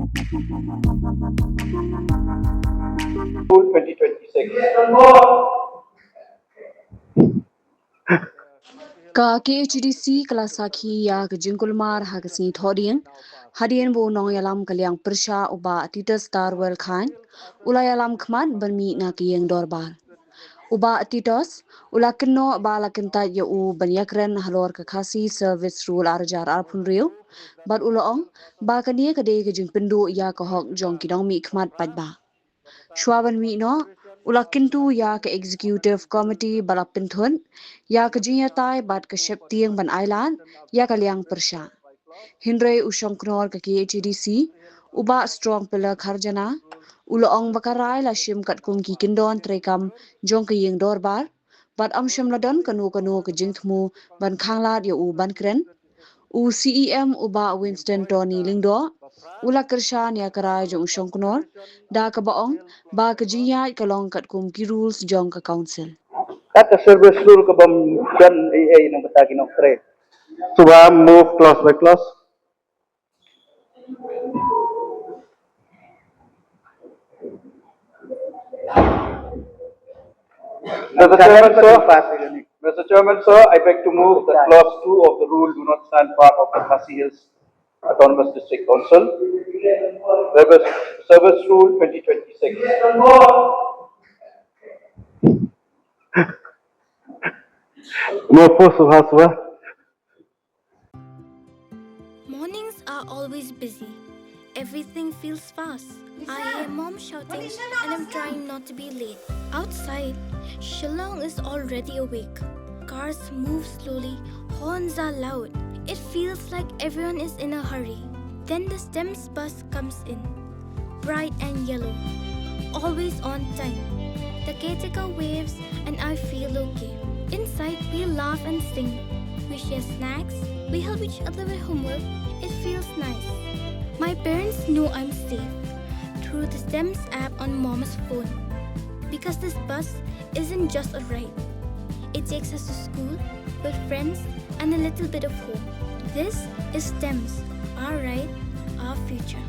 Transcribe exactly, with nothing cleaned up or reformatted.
twenty twenty-six. Ka K H A D C ka la sakhi ïa ka jingkulmar ha ka sngi Thohdieng, hadien ba u nongïalam ka liang pyrshah u Bah Titus Darwell Chyne u la ïalam khmat ban mih na ka ïing dorbar. U Bah Titus u la kynnoh ba la kyntait ïa u ban ïakren halor ka Khasi Service Rule ar hajar arphew hynriew, bad u la ong ba kane ka dei ka jingpynduh ïa ka hok jong ki nongmihkhmat paidbah. Shuwa ban mih noh, u la kyntu ïa ka Executive Committee ba la pynthut ïa ka jingïatai bad ka sheptieng ban ailad ïa ka liang pyrshah. Hynrei u shongknor ka K H A D C, u Bah Strong Pillar Kharjana, u la ong ba ka rai la shim katkum ki kyndon treikam jong ka ïing dorbar, bad ym shym la don kano kano ka jingthmu ban khanglad ïa u ban kren. U C E M u Bah Winston Tony Lyngdoh u la kyrshan ïa ka rai jong u shongknor da kaba ong ba ka jingïaid ka long katkum ki rules jong ka council. Kata service rule ka bym don ei ei na ka bynta ki nongtrei. Shuwa move clause by clause. Mister Chairman, sir, Mister Chairman, sir, I beg to move that clause two of the rule do not stand part of the Khasi Hills Autonomous District Council. Service, Service Rule twenty twenty-six. Mo po subha subha. Mornings are always busy. Everything feels fast. I hear mom shouting and I'm trying not to be late. Outside, Shillong is already awake. Cars move slowly, horns are loud. It feels like everyone is in a hurry. Then the STEMS bus comes in, bright and yellow, always on time. The caretaker waves and I feel okay. Inside, we laugh and sing. We share snacks, we help each other with homework. It feels nice. My parents know I'm safe through the STEMS app on mom's phone because this bus isn't just a ride. It takes us to school, with friends, and a little bit of hope. This is STEMS, our ride, our future.